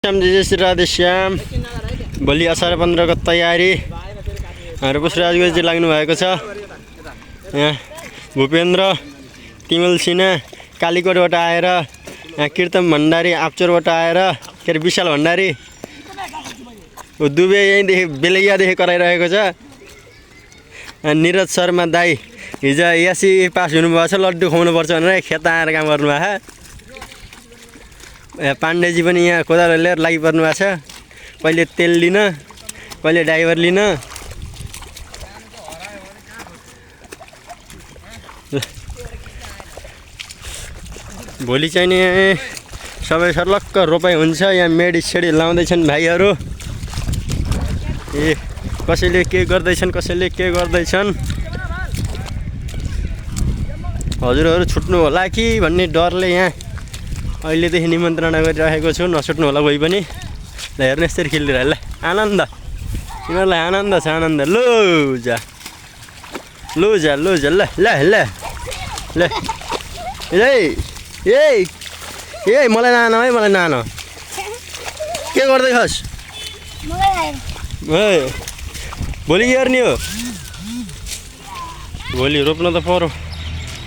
श्याम जय श्री राधे श्याम। भोलि असार 15 को तयारी पुष्पराज गुरुजी लाग्नु भएको छ। यहाँ भूपेन्द्र तिमल सिन्हा कालीकोटबाट आएर, यहाँ कीर्तन भण्डारी आपचोरबाट आएर, के अरे विशाल भण्डारी दुबे यहीँदेखि बेलैयादेखि कराइरहेको छ। निरज शर्मा दाई हिजो एसी पास हुनुभएको छ, लड्डु खुवाउनुपर्छ भनेर खेत आएर काम गर्नुभएको छ। पाण्डेजी पनि यहाँ कोदालो लिएर लागिपर्नु भएको छ। कहिले तेल लिन, कहिले ड्राइभर लिन। भोलि चाहिँ नि सबै सर्लक्क रोपाइ हुन्छ। यहाँ मेडी सेडी लाउँदैछन् भाइहरू। कसैले के गर्दैछन्, कसैले के गर्दैछन्। हजुरहरू छुट्नु होला कि भन्ने डरले यहाँ अहिलेदेखि निमन्त्रणा गरिरहेको छु। नछुट्नु होला कोही पनि। ल हेर्नु यसरी खेलिरहेको। ल आनन्द, यिनीहरूलाई आनन्द छ, आनन्द। लु जा लु जा लु जा। ल ल ल ल ए मलाई नान है, मलाई नान। के गर्दै खस? भोलि के गर्ने हो? भोलि रोप्न त पर्यो।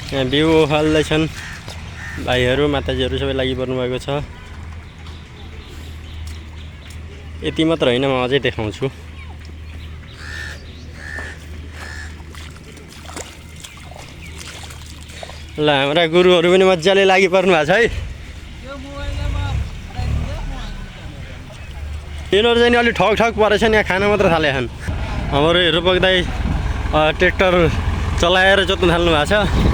यहाँ बिउ हाल्दैछन् भाइहरू, माताजीहरू सबै लागिपर्नु भएको छ। यति मात्र होइन, म अझै देखाउँछु। ल हाम्रा गुरुहरू पनि मजाले लागिपर्नु भएको छ है। यिनीहरू चाहिँ अलिक ठक ठक परेछन्, यहाँ खाना मात्र थाले छन्। हाम्रो रूपक दाई ट्र्याक्टर चलाएर जोत्न थाल्नु भएको छ।